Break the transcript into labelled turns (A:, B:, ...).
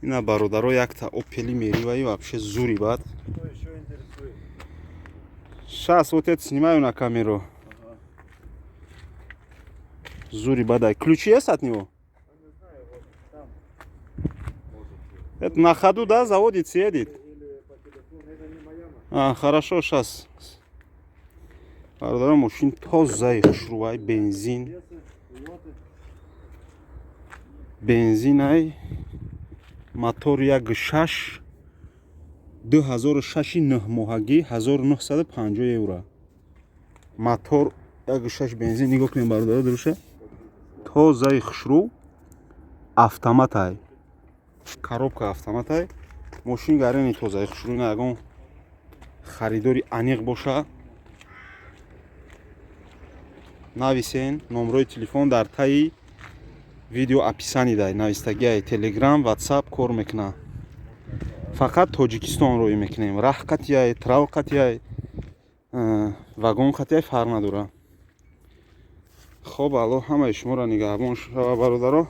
A: Ина, бародаро, якта Опели Мериваи вообще зури бад.
B: Что еще интересует?
A: Сейчас вот это снимаю на камеру. Зури бадай. Ключи есть от него?
B: А не знаю, вот там. Может,
A: Это на ходу, да, заводится, едет?
B: Или по телефону. Это не моя машина.
A: А, хорошо, сейчас. Бародаро, мошин тозаи хушрувай, бензин.
B: Лесы, пилоты.
A: Бензинай, мотор 1,6, 2006, 9 моҳагӣ, 1950 евро. Мотор 1,6 бензин. Нигоҳ кунем, бародаро, дуруша, тозаи хушрӯ, автоматай, коробка автоматай. Мошин гарени тозаи хушрӯ. На ягон харидори аниқ боша, нависен. Номрои телефон дар таи видео описание дай навистагиай. Телеграм, Ватсап кор мекуна. Фақат Тоҷикистон роӣ мекунем. Раҳ қатияй, трал қатияй, вагон қатияй, фарқ надора. Хоб, Аллоҳ ҳамаи шуморо нигаҳбон шава, бародаро.